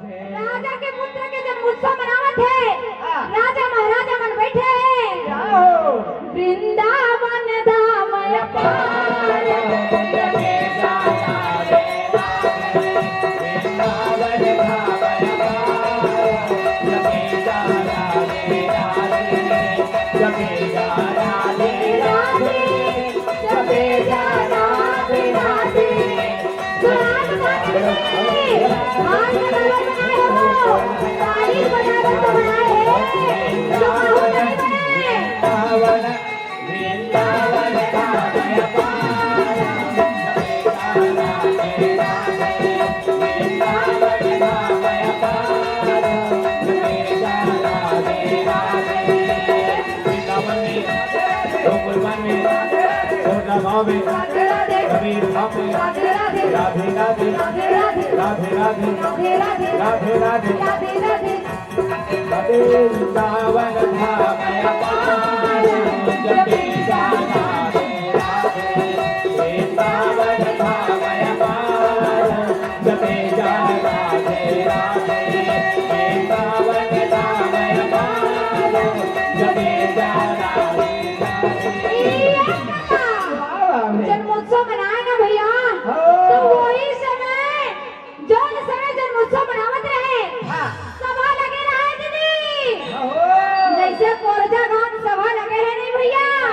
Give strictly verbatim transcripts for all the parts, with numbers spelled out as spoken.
राजा के पुत्र के जन्मोत्सव मनावत हे। हाँ। राजा महाराजा मन बैठे हे। क्या हो? वृंदावन धाम अपार। जन्मोत्सव मनाए ना भैया, हाँ। तो वही समय, जौन समय जन्मोत्सव मनावत रहे, हाँ। सभा लगे रहे दीदी। हाँ। जैसे कोरजा गांव सभा लगे है नहीं भैया,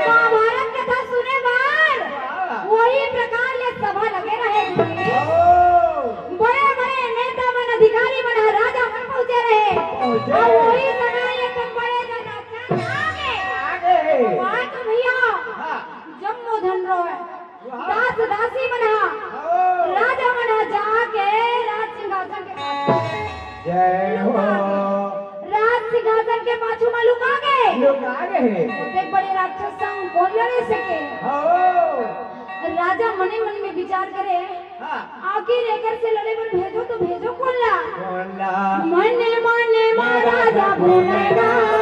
महाभारत कथा सुने बर, हाँ। वही प्रकार ले सभा लगे रहे दीदी। हाँ। बड़े बड़े नेता मन, अधिकारी मन, राजा मन पहुंचे रहे। पहुंचे। और वही समय एक बड़े जन राक्षस आगे। आगे। बात भैया, हाँ। जम्मो धन रहे। वाह। दास दासी मन ह, ओ। राजा मन ह जाके राज सिंहासन के पाछू, जय हो। लुका गे। राज सिंहासन के पाछू म लुका गे। लुका गे हे। ओतेक बड़े राक्षस संग कोन लड़े सके? ओ। राजा मने मन में विचार करे, हाँ। आखिर एकर से लड़े बर भेजो तो भेजो कोन ला? कोन ला? मने मने मा राजा बोले ना।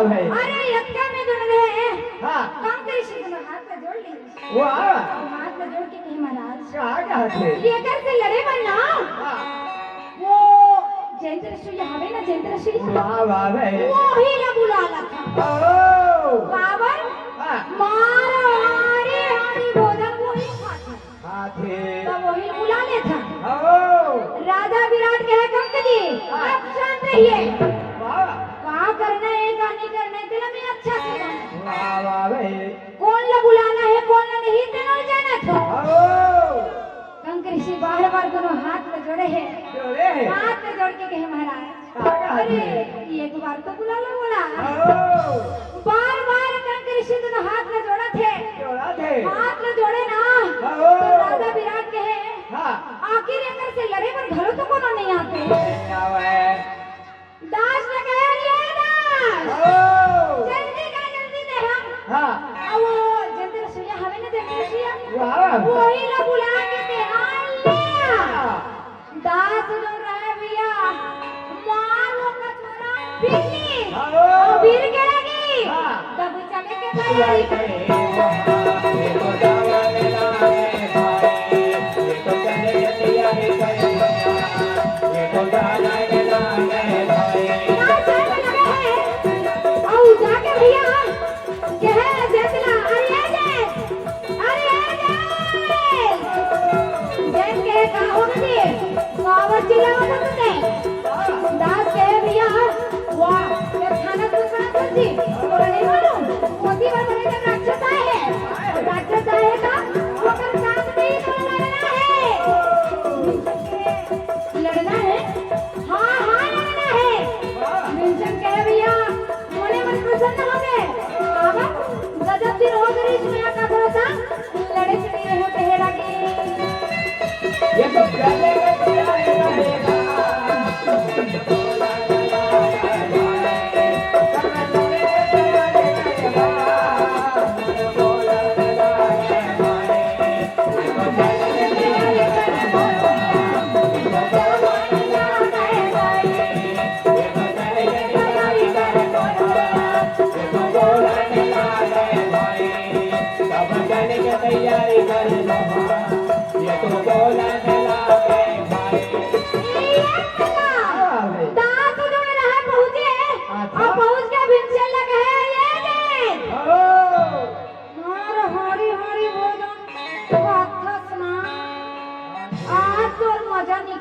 अरे, अतका में जोन रहे, हाँ। काम करे से हाथ ला जोड़ ली। वाह। हाथ ला जोड़ के कहे, महाराज, का कहत हे? एकर से लड़े बर ना, हाँ। वो जयंत रसोईया हवे ना, जयंत रसोईया। वाह, वाह भाई। वही ला बुला ला था। ओ। काबर? हाँ। मार हारी हारी भोजन वही खाथे। खाथे। तब वही बुला लेथा। ओ। राजा विराट कहे, "कंक जी, हाँ। आप शांत रहिए।" वाह। का करना हे, का नहीं करना हे, तेला मैं अच्छा से जानत हूँ। वाह, वाह भाई। कोन ला बुलाना हे, कोन ला नहीं, तेला मैं जानत हूँ। ओ। कंक ऋषि बार बार दोनों हाथ ला जोड़े हे। जोड़े हे। हाथ ला जोड़ के कहे, महाराज, का कहत अरे, हे? एक बार तो बुला लो बोला। ओ। बार बार कंक ऋषि दोनों हाथ ला जोड़त हे। जोड़त हे। हाथ ला जोड़े ना। ओ। तो राजा विराट कहे, हाँ। आखिर एकर से लड़े बर घलो तो कोनो नहीं आथे। नहीं आवे। दास ला कहे, "अरे दास, ओ। जल्दी का जल्दी दे हम।" हाँ। अब वो जयंत रसोईया हवे ना, जयंत रसोईया। वाह। वही ला बुला के दे, हाँ, ले आ। हाँ। दास जोन रहे भैया, मार वो कचोरा पीट ली। हाँ। और पीट के लगी। हाँ। तब चले के तैयारी करे। अउ जाके भैया, कहे जयंत ला, "अरे ए जयंत, अरे ए जयंत।" जयंत कहे, "का हो गे?" काबर चिल्लावत हस तैं? दास कहे, "भैया, वाह, ये थाना तो बड़ा सर जी, तोला नहीं मालूम? कोती बर बड़े जन राक्षस आए हैं। राक्षस आए हैं का? ओकर साथ नहीं तो लड़ना है।" लड़ना है? हाँ, हाँ, लड़ना है। भीमसेन कहे, "भैया, मोने मन प्रसन्न हो गए। बाबा, गजब दिन हो गए, इसमें आका भरोसा, लड़े चले रहे हो, कहे लगे।" ये तो पहले का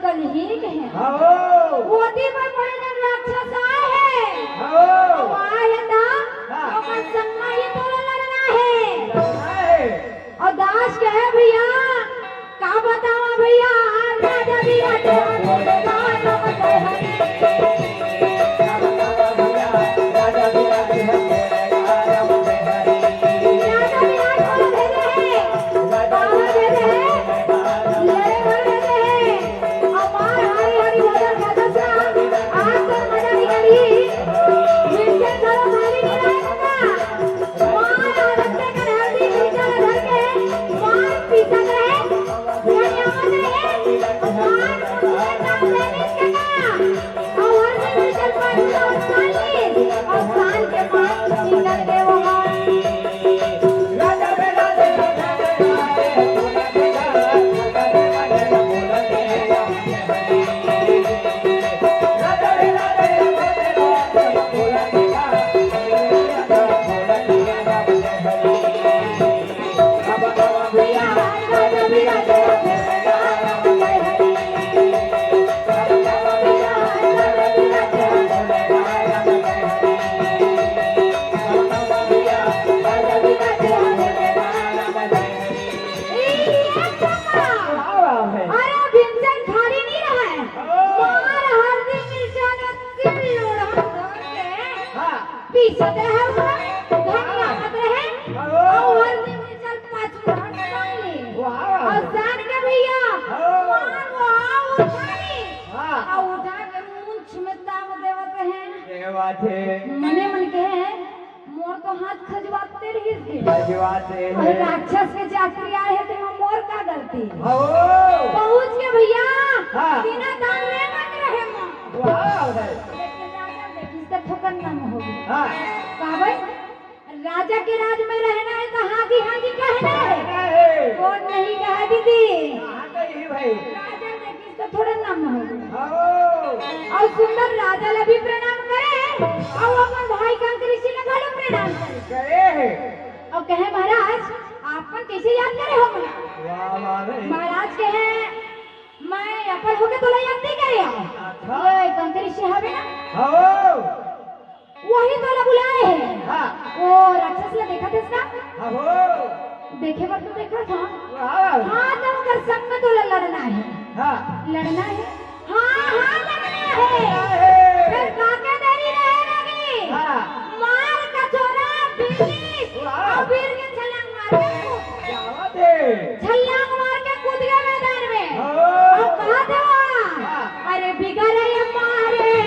कलही के हे। हाँ हो। ओती बर बड़े जन राक्षस आए हे। हाँ हो। अउ आए हे त हाँ। ओकर संग म ही तोला लड़ना हे। लड़ना हे। अउ दास कहे भैया, का बतावा भैया, राजा भी राजा बोले गाना बजाए हरी। राजा भी राजा बोले गाना बजाए हरी। राजा भी राजा बोले हे, गाना दे रहे, लड़े बर दे रहे। अउ मार हरी हरी भजन गाजत ना, आज तो मजा निकाली। मिलके चलो भारी निकाल का। मार हरी हरी भजन गाजत ना, मार पीसत रहे, बढ़िया मत रहे, मार मुझे काम देने के ना। अउ हर दिन चल पाए तो साली, अउ साल के बाद निकल गए वो मार। अरे भीमसेन खाली नहीं रहा है। मार हल्दी मिर्चा के सिर लोढ़ा धर के हाँ। पीसत रहे ओकरा, धनिया मत रहे, हाँ। अउ हल्दी मिर्चा पाँच मिनट डाल ले। वाह। अउ सान के भैया, हाँ। मार वो उठा ली। हाँ। अउ उठा के मूंछ में दाब देवत रहे। ये बात हे। मने मन के मोर तो हाथ खजवाते रहिस हे। खजवाते अउ हे। राक्षस के जाति आए हे, तेमा मोर का गलती? हाँ। पहुंच के भैया, हाँ। बिना दाम ले मत रहे माँ। वाह भाई। लेकिन राजा देखिस त थोकन नम हो गई। हाँ। का भाई? राजा के राज में रहना हे त हाँ जी, हाँ जी कहना हे। कहना हे। कौन नहीं कहा दीदी? कहाँ गई भाई? राजा देखिस त थोड़ा नम हो गई। हाँ। अउ सुंदर राजा ला भी प्रणाम करे, अउ अपन भाई कंक ऋषि ला घलो प्रणाम करे। करे हे। अउ कहे, "महाराज, आप मन कैसे याद करे हो मोला?" वाह, वाह रे। महाराज कहे, "मैं अपन होके तोला याद नहीं करे हूँ।" अच्छा। ये कंक ऋषि हवे ना? हाँ। वही तोला बुलाए हे। हाँ। वो राक्षस ला देखत हस ना? हाँ हो। देखे बर तो देखत हस। हाँ। हाँ, त ओकर संग में तोला लड़ना हे। हाँ। लड़ना हे। हाँ, हाँ, लड़ना हे। लड़ना हे। फेर काके देरी रहे लगी। हाँ। मार कछोरा, बिल्ली, हाँ। अउ बीर के छलांग मार के कूद। क्या बात हे। छलांग मार के कूद गया मैदान में। हाँ। अउ कहा थे वहाँ? हाँ। अरे बिगड़े मारे।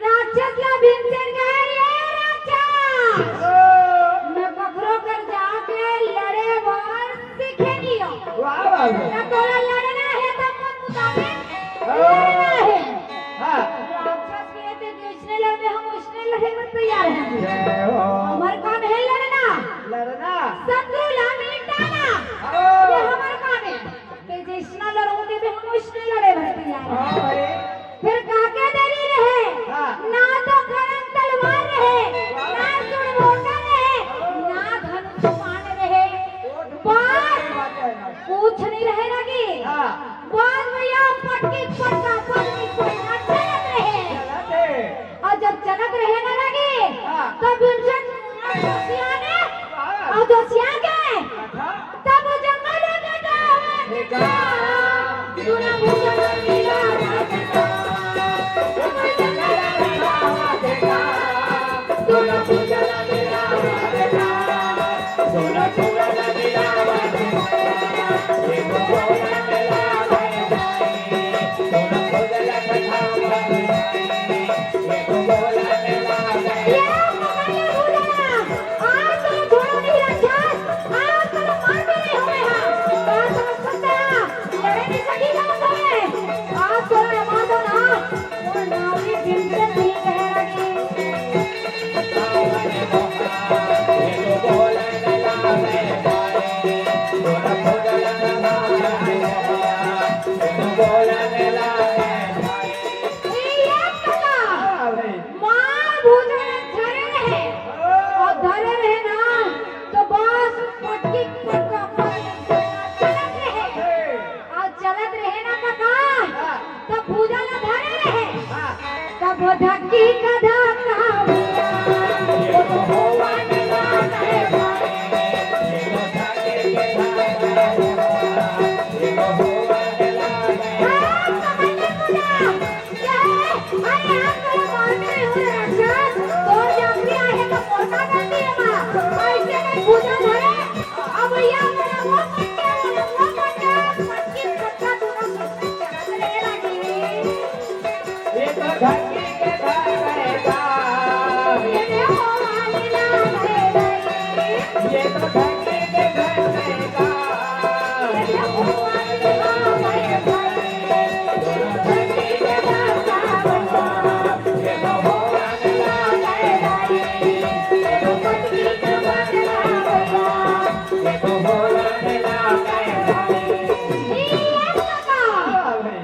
राक्षस ला भीमसेन कहे, "ये राक्षस, मैं कखरो कर जाके लड़े बर सीखे नहीं हो। वाह, वाह, वाह। ना तोला लड़ना हे त मोर मुताबिक हाँ। लड़ना हे।" हाँ। राक्षस कहे, "ते जैसने लड़बे, हम वैसने लड़े बर तैयार हन।" जय हो। हमर काम हे लड़ना। लड़ना। शत्रु ला मिटाना। हाँ। ये हमर काम हे। ते जैसना लड़हू देबे, हम वैसने लड़े बर तैयार हन। हाँ भाई। फेर काके देरी रहे, हाँ। ना तो गरम तलवार रहे, ना सुरबोटा रहे, ना धनुष बाण रहे। बस, कुछ नहीं रहे लगी। हाँ। बस भैया, पटकी पटका, पटकी पटका चलत रहे। चलत रहे। अउ जब चलत रहे ना लगी, हाँ। तब भीमसेन जोशिया ने, हाँ। अउ जोशिया के, अच्छा। तब जंगल में जाओ, देखा। सुना भूत मिला, देखा। सुना भूत मिला, देखा। सुना भूत मिला, देखा। अरे, आप तोला मारते नहीं हो रे राक्षस, तोर जब भी आहे तो पोता करती है माँ। ऐसे नहीं पूजा धरे, अब भैया मेरा वो पट्टा, मेरा वो पट्टा, पच्चीस पट्टा दूना पट्टा चढ़ा करे लगी। ये तो धरती के धन रहेगा। ये हो वाली ना रहेगा। ये तो धरती के धन रहेगा।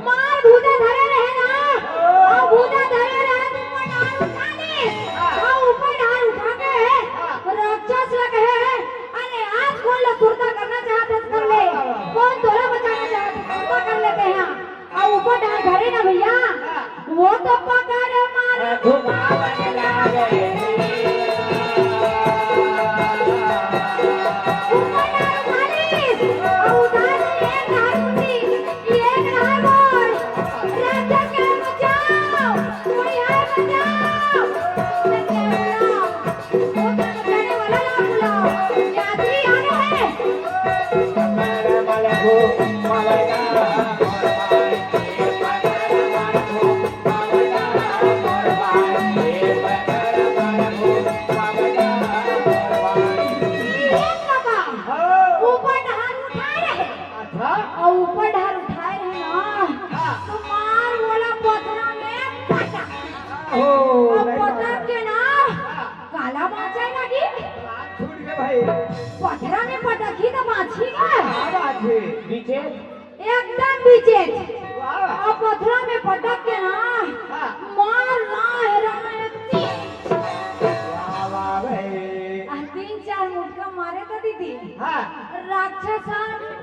मार भूजा धरे रहे ना, अउ भूजा धरे रहे तो ऊपर डाल उठा ले, अउ ऊपर डाल उठा के राक्षस ल कहे, अरे आज कोन ल सुरता करना चाहत हस कर ले, कोन तोला बचाना चाहत हस सुरता कर लेते हैं। अउ ऊपर डाल धरे ना भैया, वो तो पकड़ मार घुमावत लागे। ऊपर डाल मालिस, अउ उधार एक हाथ मुट्ठी, एक हाथ गोड़, राजा के बचाओ, कोई हाय बचाओ, सत्या बुलाओ। ऊपर डहार उठाए रहे। अच्छा। अउ ऊपर डहार उठाए रहे ना, हाँ। तो मार बोला पथरा में पटक। ओहो, अउ नहीं पटक मारा। के ना, हाँ। काला बाँचे लगी। हाथ छूट गए भाई। पथरा में पटकही तो बाँची गा। का बात है? बीचे? एकदम बीचे। वाह। अउ पथरा में पटक के ना, हाँ। मार ना है रे, वाह, वाह भाई। आ, तीन चार मुटका मारे तो दीदी। हाँ। राक्षस ह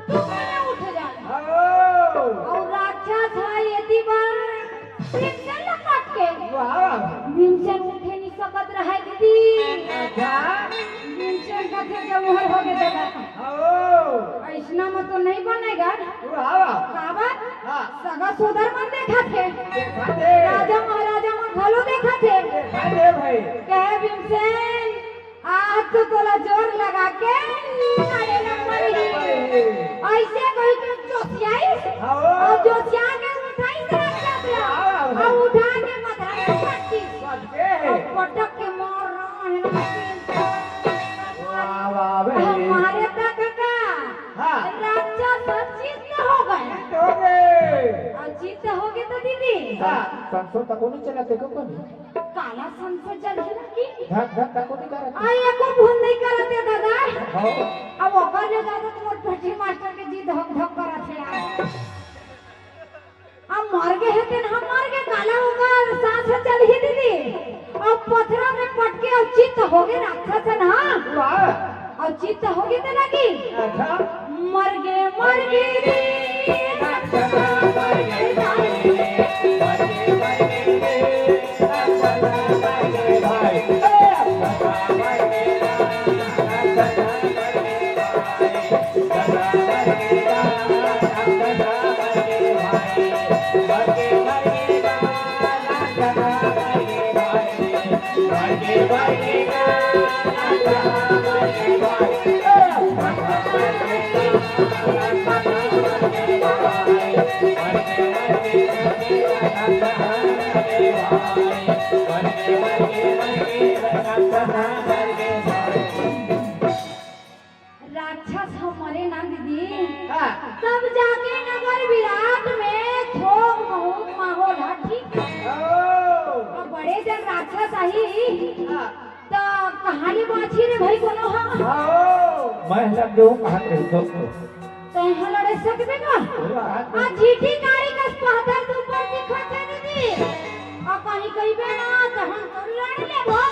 तुरंत उठ जाए। ओ। अउ राक्षस ह एती बर भीमसेन ल पटके। वाह। भीमसेन उठे नहीं सकत रहे दीदी। अच्छा। भीमसेन कथे जब उहर हो गए दादा। ओ। अइसना में तो नहीं बनेगा। वाह। काबर? हाँ। सगा सोदर मन देखत हे। देखत हे। राजा महाराजा मन घलो देखत हे। देखत हे भाई। कहे भीमसेन, आज तो तोला जोर लगा के लड़े ला पड़ही। अइसे कहि के जोसियाइस, हाँ। अउ जोसिया के उठाइस राक्षस ला, हाँ। अउ उठा के पथरा में पटकिस। पटके हे। अउ पटक के मार रहा है ना। वाह, वाह, भाई। मारे तक का हाँ। राक्षस चित्त हो गए। चित्त हो गए। अउ चित्त हो गए तो दीदी। हाँ। संसो तको नहीं चला, देखो कोनी। काला संसो चलही ना कि? धक धक तको नहीं करत। आ, एको भूल नहीं करत हे दादा। हाँ। अब ओकर ले ज्यादा तो मोर पेटी मास्टर के जी धक धक करत हे यार। अब मर गए हे तेन ह मर गए, काला ओकर सांस चलही दीदी। अब पथरा में पटके अउ चित्त हो गए राक्षस हे ना। वाह। अउ चित्त हो गए तेला कि अच्छा। मर गए, मर गए रे। राक्षस ह मरे ना दीदी, हाँ। तब जाके नगर विराट में थोक बहुत माहौल ह ठीक। ओ। अब बड़े जन राक्षस आही, हाँ। त कहाँ ले बाँची रे भाई कोनो ह? हाँ। मैं लग जो कहाँ रही थोक तो। तैं ह लड़े सकबे का? अरे बात आ झीटी कारी कस पहतर के ऊपर दिखत हे दीदी। आ कहीं कहिबे ना त हम तो लड़ लेबो।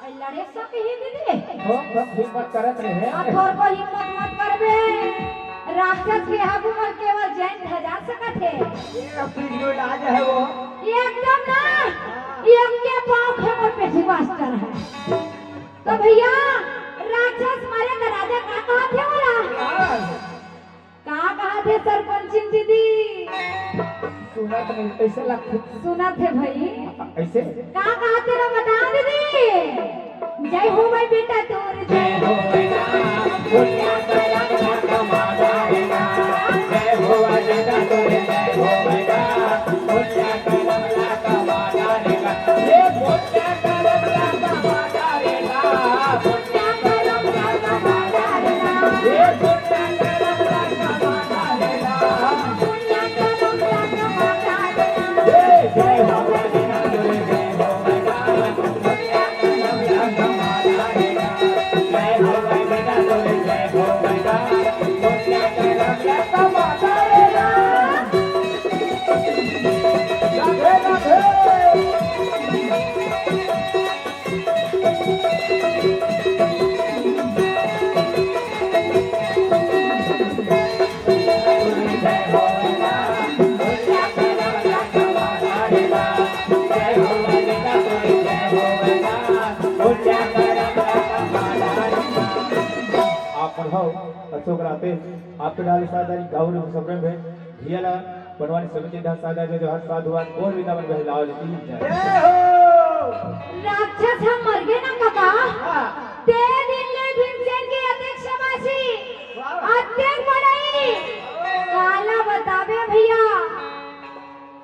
ए लड़े सकही दीदी। हम सब हिम्मत करत रहे। आ थोर को हिम्मत मत करबे। राक्षस के आगू म केवल जैन ध्वजा सकत हे। ये अब तुझको इलाज है वो। ये एकदम ना। ये के पाँव के मोर पेटी मास्टर है। तो भैया, राक्षस मारे त राजा का कहत हे बोला? हाँ। हे सरपंचिन दीदी। सुनत नहीं, कैसे लगथे? सुनत हे भाई। ऐसे? का कहत हे ला बता दीदी। जय हो भाई बेटा तोर जय हो। आप मन हव अशोक राते, आपके डाले साझा गाँव में सबरन भे धिया ला बनवारी समिति ढा साझा जो हर साधुवान बोल विदा मन बहलाव लेती ही जाए। जय हो। राक्षस हम मर गए ना काका। हाँ। ते दिन ले भीमसेन के अतेक शाबाशी, वाह। अतेक बड़ाई। काला बताबे भैया,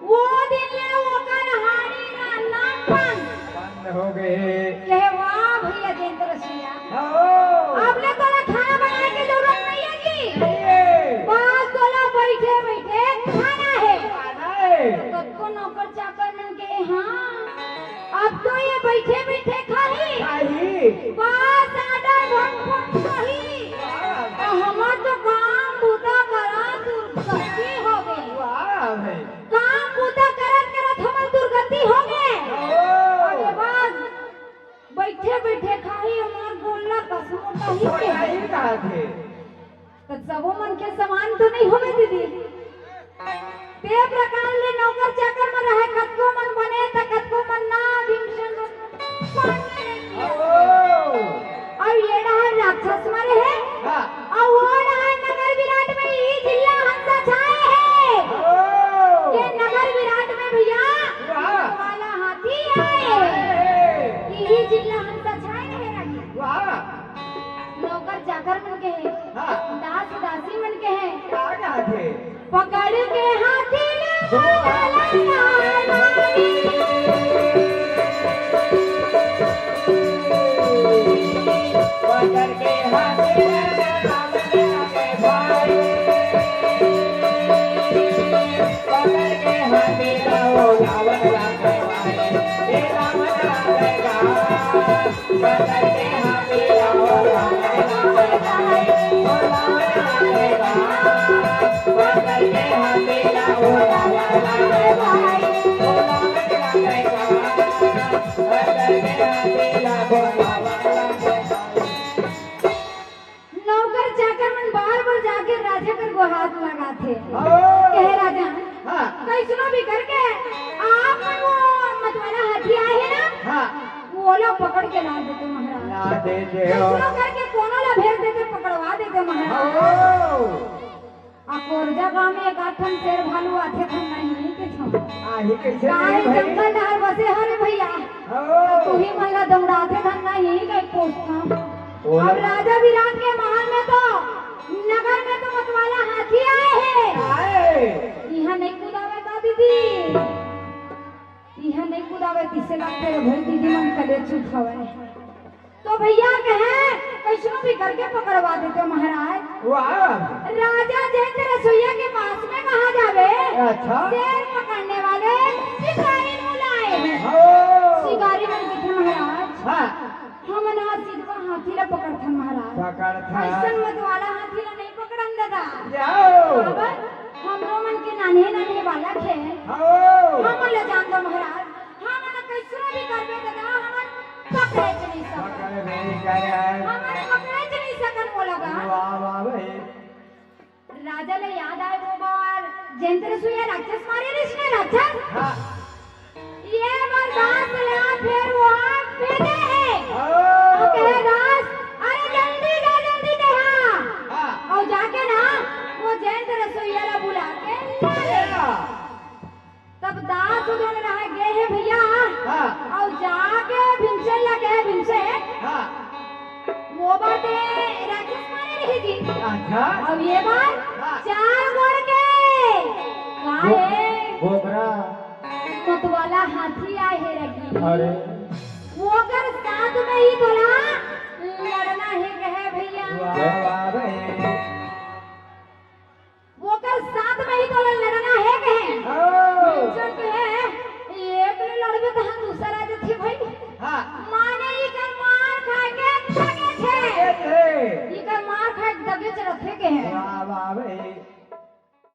वो दिन ले ओकर हाड़ी ना नाम बंद। बंद हो गए। कहे, "वाह भैया, देंद्र सिया। हो। अब ले तोला खाना बनाए के जरूरत नहीं है जी। नहीं है। बस तोला बैठे बैठे खाना है।" खाना है। कतको नौकर चाकर मन के, हाँ, अब तो ये बैठे बैठे खाही। खाही। बस आडर भंग भंग खाही। वाह। तो हमर तो काम बूता करा दुर्गति हो गई। वाह भाई। काम बूता करत करत हमर दुर्गति हो गे। ओ। अरे बस, बैठे बैठे खाही, हमर गोल्ला कस मोटाही के। मोटाही कहा थे। त सबो मन के समान तो नहीं होवे दीदी। ते प्रकार ले नौकर चाकर में रहे, कतको मन बने त कतको मन ना, भीमसेन पानी नहीं किया। ओ। अउ ये डहर राक्षस मरे हे। हाँ। अउ वो डहर नगर विराट में ई जिला हंसा छाए हे। ओ। ये नगर विराट में भैया, वाह। वाला हाथी आए। आए। यही जिला हंसा छाए हे रानी। वाह। नौकर चाकर मन के हे। हाँ। दास दासी मन के हे। का कहत हे? पकड़ के हाथी ला बोला ला ला ला। पकड़ के हाथी ला ला ला ला भाई। पकड़ के हाथी ला ओ रावण ला भाई। ए रावण ला भाई। नौकर चाकर मन बार बार जाके राजा कर गोहात लगाथे। ओ। कहे, "राजा, हाँ। कैसनो भी करके आप मन वो मतवाला हाथी आए हे ना, हाँ। वो ला पकड़ के ला देते महाराज। ला देते हो। कैसनो करके कोनो ला भेज देते, पकड़वा देते महाराज।" ओ। आ कोरजा गांव में एक आध ठन शेर भालू आथे, ठन नहीं के छो। आही कैसे काहे नहीं भाई? जंगल डहर बसे हो रे भैया। ओ। तू ही मन ला दौड़ाथे, ठन नहीं के पूछता। ओला अब राजा विराट के महल में तो, नगर में तो मतवाला हाथी आए हे। आए। इहाँ नहीं कुदावे का दीदी? इहाँ नहीं कुदावे, तिसे लगथे रे भाई, दीदी मन कले चुप हवे। तो भैया कहे, "कैसनो भी करके पकड़वा देते महाराज।" वाह। राजा जैत रसोइया के पास में कहा जावे, अच्छा। शेर पकड़ने वाले शिकारी बुलाए हैं। ओ। शिकारी मन कथे, "महाराज।" हाँ। हमन ह सिधवा हाथी ला पकड़थन महाराज। पकड़थन। अइसन मतवाला हाथी ला नहीं पकड़न दादा। जाओ। काबर? हमरो मन के नान्हे नान्हे बालक हे। हव। हमन ला जान दो महाराज। हमन ला कइसनो भी करबे दादा, हमन पकड़े के नहीं सकन। पकड़े नहीं करे। हमन पकड़े के नहीं सकन ओला गा। वाह, वाह भाई। राजा ले याद आए वो बार जैत रसोइया राक्षस मारे रिहिस ना राक्षस। हाँ। ये बार दास ला फेर वहाँ भेजे हे। ओ। अउ कहे, "दास, अरे जल्दी जा, जल्दी तेहा।" हाँ। अउ जाके ना वो जैन रसोईया ला बुला के ला ले। तब दास उधर रहा गए हे भैया। हाँ। अउ जाके भीमसेन ला कहे, "भीमसेन, हाँ। वो बार ते राक्षस मारे रही थी। अच्छा। अउ ये बार हाँ। चार गोड़ के। का वो, हे? बोकरा। मतवाला हाथी आए हे रही। अरे। ओकर साथ में ही तोला लड़ना हे कहे भैया।" वाह, वाह।